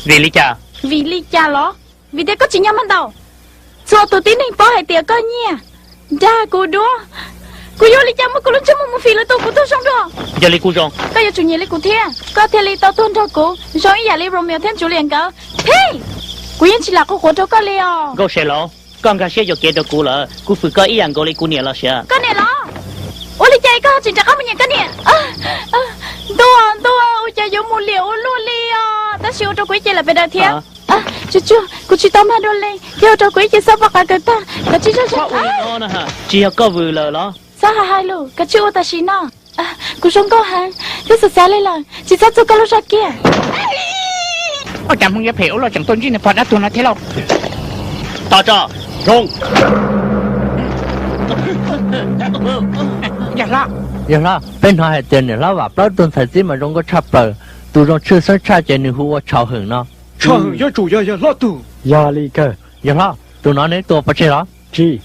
Vim li cas? Vim li cas los? Vim tias koj tsim nyog mas ntau. Txhua tus tib neeg paub hais tias koj nyiag, dag kuv duab. Kuv yuav ua li cas muab kuv lub ntsej muag mus fim lwm tus kuv tuag zoo dua? Yog li kuj zoo. Koj yuav tsum nyiam li kuv thiab koj thiaj li tau tuag nrog kuv zoo ib yam li Romeo thiab Juliet nkawd. Phi, kuv yeej tsis lam quaj quav rau koj li os. Nkauj Se Lauv, koj nkag siab yuam kev rau kuv lawm, kuv fwm koj ib yam nkaus li kuv niam los sis? Koj niam los? Ua li cas koj ho tsis rov qab mus nyiam koj niam? Ntuj, ntuj, ua cas yuav mus liam ua luaj li os, tab sis ua rau kuv ib ce lawm pes daws thiab. Tsuag tsuag, kuv tsis tau mag dua li thiab ua rau kuv ib ce xob poj qav kawg tag, kav tsij zaj zaj. Tsis yog koj vwm lawm los? Txhob hais hais lus, kav tsij ua tam sim no. Kuv zoo nkauj heev, twb xav xav li lawm, tsis txhob txuag koj lub zog kiag. Ua cas Hmoob yuav phem ua luaj tseem tuaj ntsib niag pog dab tuag no thiab lauj? Tos tso. Zoo. Yawg hlob, peb hnov hais tias niam hlob Vam Plaub tug ntxhais txib mas zoo nkauj tshaj plaws, tus zoo tshwj xeeb tshaj ces nws hu ua Tshau Hwm no. Tshau Hwm yuav tsum yog yawg hlob tug. Yog li kawg. Yawg hlob, tus no neb tua pov tseg los? Tsis,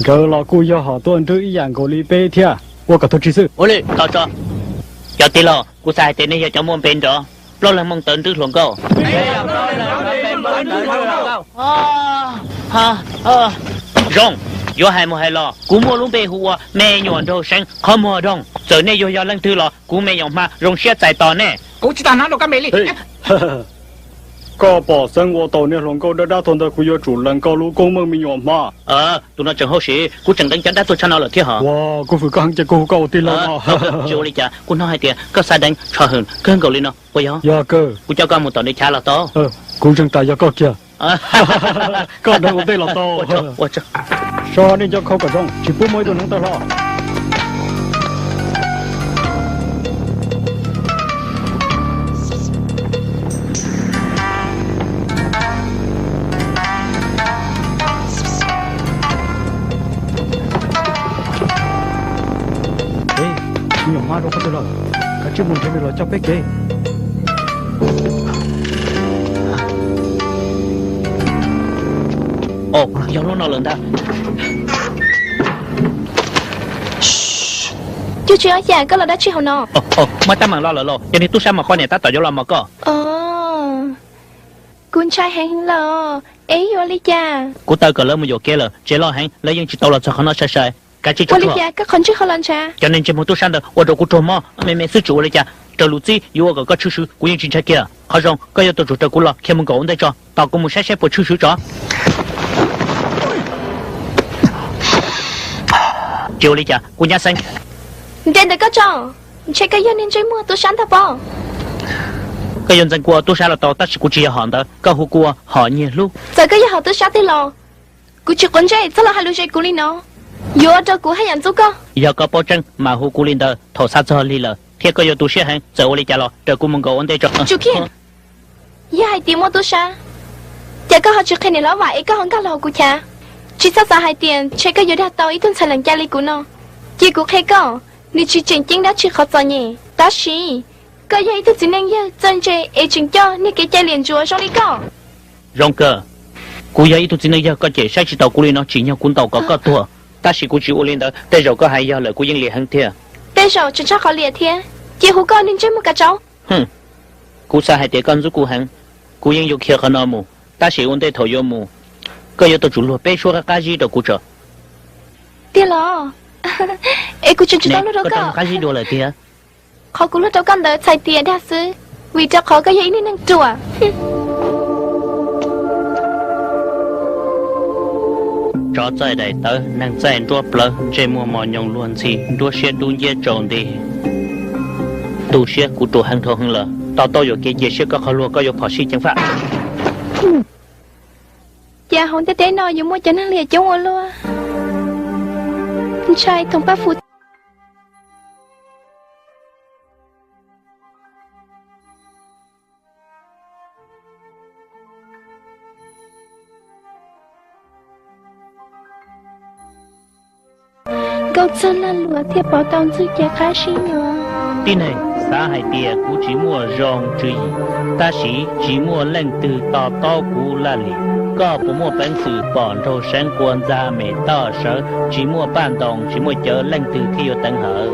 nkawd los kuj yog hom tuaj nrwb ib yam nkaus li peb thiab, ua kom tag tsis xwb. Ua li, tos tso. Cov tij laug, kuv xav hais tias nej yog cov muaj npe nrov, plaub leeg mooj tawv nrwb hluas nkauj. Zoo, yuav hais mus hais los kuv muaj lub npe hu ua me nyuam nraug seev qhov muag doog. Txawm nej yuav yog leej twg los kuv me nyuam hma zoo siab txais tos nej. Kuv tsis tau hnov dua koj npe li. Koj pom xeeb ua tau niag hluas nkauj dab dab tuag ntawd, kuv yuav tsum lees koj lub koob meej me nyuam hma. Tus no tseem hauj sim, kuv tseem deev cov dab tuag tshaj no lawm thiab hos. Kuv fwm koj heev ces kuv hu koj ua tij laug no. Tsis ua li cas, kuv hnov hais tias koj xav deev Tshau Hwm kawg nkaus li no puas yog? Yog kawg. Kuv coj koj mus tom nws chav los tau. Kuv ntseeg tas yog koj kiag. Koj deev ua ntej los tau. So nej nco khau kom zoo, tsis pub muaj ib tug hneev tawg hlo. Me nyuam hma rau qhov twg lawm? Kav tsij mus nrhiav nws los coj peb kev. Yog lub no lawm ntag. Cuj tsis ob xyas, koj los dab tsi hauv no? Muaj teeb meem los lawm los? Yog niag tub sab mos qoj niam tab tom yuav los mos koj. Kuv ntshai heev lawm, es yuav li cas? Kuv taw kom lawv mus yuam kev lawm, tsev loj heev, lawv yeej tsis tau los txog qhov no sai sai. Kav tsij ua li cas koj qhov ntsej ho los ntshav? Cov neeg ntsej muag tub sab ntawd ua rau kuv raug mob me me xwb, tsis ua li cas. Raws lus txib yuav ua kom koj tshwj xwm, kuv yeej tsis ntshai kiag. Qhov zoo koj yuav tus tsum raws kuv los khiav mus nkaum ua ntej tso, tos kuv mus saib saib puas tshwj xwb tso. Tsis ua li cas, kuv nyab xeeb. Nres ntawm koj tso, ntshe koj yog niag ntsej muag tub sab ntag pob. Koj yuav ntxeev kuv ua tub sab los tau, tab sis kuv tsis yog hom ntawd, koj hu kuv ua hom nyiag hlub. Txawm koj yog hom tub sab twg los, kuv tsis quav ntsej, txhob los hais lus zes kuv li no, yuav ua rau kuv haj yam ntxub koj. Yog koj paub tseeb mas hu kuv li ntawd thaum xav txog lig lawm, thiab koj yuav tu siab heev. Txawm ua li cas los raws kuv mus nkaum ua ntej tso. Tsum kiag. Yog hais tias muaj tub sab, cas koj ho tsis qhia niam hlob Vam es koj ho nkag los hauv kuv chav? Tsis txhob xav hais tias ntshe koj yuav dag tau ib tug ntxhais lees cai li kuv no. Cia kuv qhia koj, nws tsis tseem ceeb dab tsi qhov txom nyem, tab sis koj yog ib tug txiv neej yawg txawj ntse es tseem coj niag kev cai liam ntsuav zoo li koj. Zoo kawg, kuv yog ib tug txiv neej yawg koj cem saib tsis taus kuv li no tsim nyog kuv ntaus kom koj tuag, tab sis kuv tsis ua li ntawd, tej zaum koj hais yog lawm kuv yeej liam heev thiab. Tej zaum tseem tshaj qhov liam thiab, cia hu koj niag ntsej muag kav tsaub. Kuv xav hais tias koj ntxub kuv heev, kuv yeej yuav khiav qhov no mus, tab sis ua ntej thaum yuav mus, koj yuav tau tsum luag peb suab qab qab zib rau kuv tso. Tiag los? Es kuv tseem tsis tau luag rau koj. Qab zib dua lawm tiag. Qhov kuv luag rau koj ntawd txhais tias dag xwb, vim rau qhov koj yog ib niag neeg ruam. Tsov txaij daim tawv, neeg txaij nruab plawv, ntsej muag mos nyoos luag ntxhi, nruab siab dub nciab tsaus nti. Tu siab, kuv ruam heev dhau heev lawm, to taub yuam kev cia siab koj qhov luag koj yuav phom sij ceev faj. Cas hauv ntiaj teb no yuav muaj cov neeg liam coob ua luaj. Ntshai Thoom Paj Fus. Nkauj Txawj Lag Luam thiaj pov tau Ntxwg Cev qab zib no. Tib neeg xav hais tias kuv tsis muaj zoo tswv yim, tab sis tsis muaj leej twg to taub kuv laj lim. Koj puas muaj peev xwm pom nraug seev qua ntxa mem toj sawv, tsis muaj paj ntoos, tsis muaj cawv, leej twg thiaj yuav teev hawm?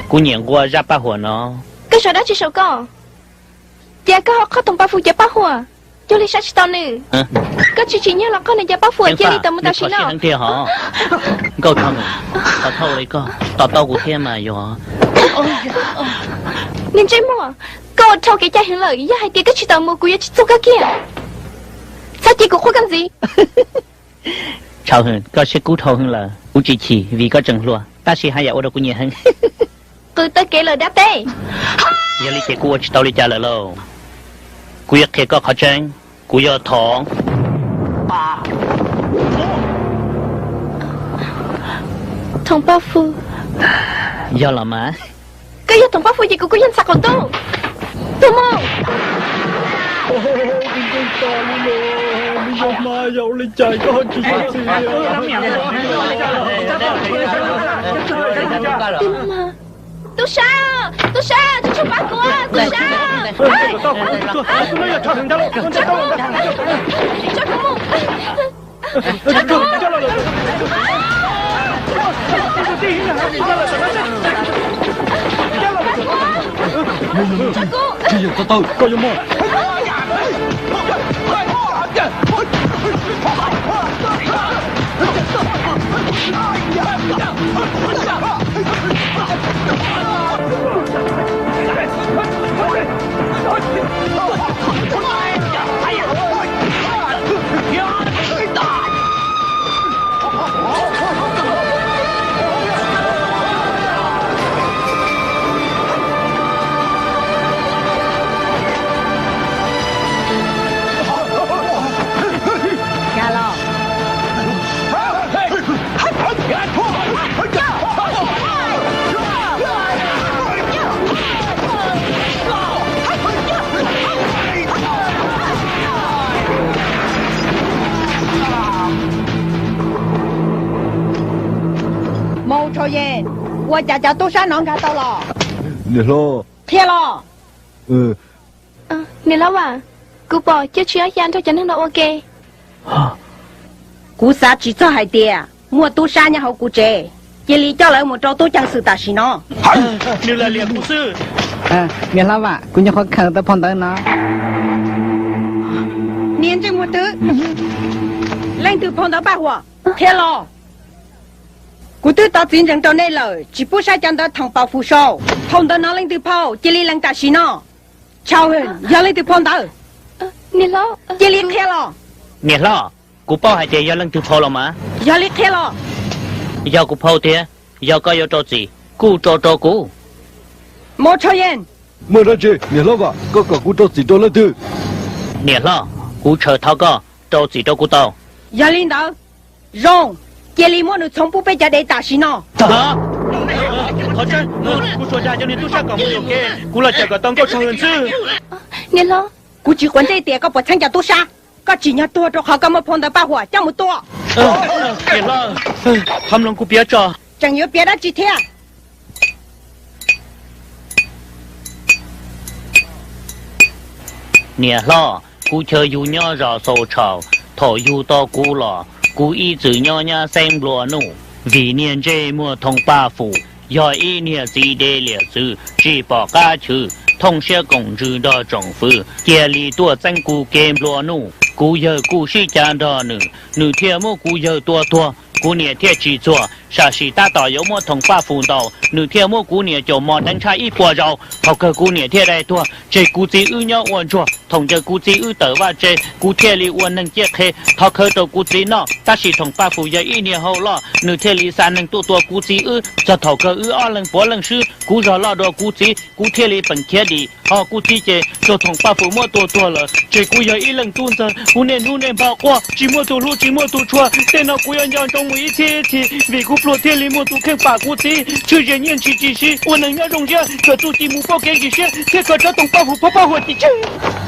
Kuv nyiam nqua zaj paj huam no. Koj sau dab tsi saum koj? Cia koj ho qhov thoom paj fum cov paj huam, cuag li saib tsis taus nws. Koj tsis tsim nyog los qhov nws cov paj huam cia li tawm mus tam sim no. Nkauj Thoj, qhov thauj li koj to taub kuv thiab mas yog. Niag ntsej muag, koj ua dhau kev cai heev lawm, yog hais tias koj tsis tawm mus kuv yuav tsis txuag koj kiag. Txhob cia kuv quaj koj ntxiv. Tshauv, koj siab kub dhau heev lawm, kuv tsis chim vim koj tseem hluas, tab sis haj yam ua rau kuv nyiam heev. Qw taw kev lawm dab teb. Yog li ces kuv ua tsis tau li cas lawm lauj. Kuv yuav qhia koj qhov tseeb, kuv yuav thov. Thoom paj fum. Yog los mas. Koj yog thoom paj fum ces kuv kuj yog ntxhais qaum ntuj. Tuag mus. Tub sab, tub sab, tub tub pab kuv, tub sab. Mau Tshau Yeej, ua cas cov tub sab no nkag tau los? Niam hlob. Qhia los. Niam hlob Vam, kuv pom Cawm Tswv Ob Xya nrog cov neeg no ua ke. Kuv xav tsis txog hais tias muaj tub sab nyob hauv kuv tsev, cia li coj lawv mus rau tub ceev xwm tam sim no. Nws lam liam kuv xwb. Niam hlob Vam, kuv nyuam qhuav khaws tau phau ntawv no. Niag ntsej muag twg, leej twg phau ntawv paj huam? Qhia los. Kuv twb tos txiv ntseeg rau nej lawm, tsis pub saib cov ntawv thoom paj fum sau. Phau ntawv no leej twg phau, cia li lees tam sim no. Tshau, yog leej twg phau ntawv? Cia li qhia los. Niam hlob, kuv paub hais tias yog leej twg phau los mas. Yog li qhia los. Yog kuv phau thiab, yog koj yuav rau txim, kuj rau rau kuv. Mau Tshau Yeej. Muaj dab tsi, niam hlob Vam, koj kom kuv rau txim rau leej twg? Niam hlob, kuv tshawj thov koj rau txim rau kuv tau. Yog li ntawd, zoo, cia li muab nws txhoov pub peb cov dev tam sim no. Qhov tseeb, kuv tsuas dag cov niag tub sab kom mus yuam kev, kuv los cawm kom tau Nkauj Tshau Hwm xwb. Niam hlob, kuv tsis quav ntsej tias koj puas txheeb cov tub sab, koj tsim nyog tuag rau qhov koj muaj phau ntawv paj huam coj mus tua. Niam hlob, qhov mloog kuv piav tso. Tseem yuav piav dab tsi thiab? Niam hlob, kuv chaw yug nyob zos Xaus Tshau, thaum yug tau kuv los kuv ib txwm nyob nyab xeeb nplua nuj, vim niag ntsej muag Thoom Paj Fum yog ib niag txiv dev liam txwv tsis pom qab chwv, thooj siab koom ntsws nrog tsoom fwv, cia li tuaj txeeb kuv kev nplua nuj. Kuv yawg kuj sib cav nrog nws, nws thiaj muab kuv yawg tua tuag, kuv niam thiaj tsis txuag, sam sim tab tom yuav muab Thoom Paj Fum ntaus, nws thiaj muab kuv niam caum mos deev tshaj ib puas zaus. Thaum kawg kuv niam thiaj dai tuag, tseg kuv txiv wb nyob ua ntsuag. Thaum ntawd kuv txiv wb tawm vaj tse, kuv thiaj li ua neeg ciaj qhe thov khawv rau kuv txiv noj, tab sis Thoom Paj Fum yog ib niag hau loj, nws thiaj li xa neeg tuaj tua kuv txiv wb. Txog thaum kawg wb ob leeg puav leej swb, kuv zog loj dua kuv txiv, kuv thiaj li peem khiav dim, ho kuv txiv ces raug Thoom Paj Fum muab tua tuag lawm. Tseg kuv yog ib leeg tub ntxawg, kuv niaj hnub niaj hmo quaj, tsis muaj tus hlub tsis muaj tus tshua. Tej no kuv yuav nco ntsoov mus ib txhiab ib txhis, vim kuv pluag thiaj li muaj tus kheej pam kuv txiv. Tshwj sim nyiaj ntshis tsis siv, ua neeg nyob zoo siab, kawm txuj ci mus pauj kev ntsis siab, thiab kawm tsawv Thoom Paj Fum phau paj huam tim tswv.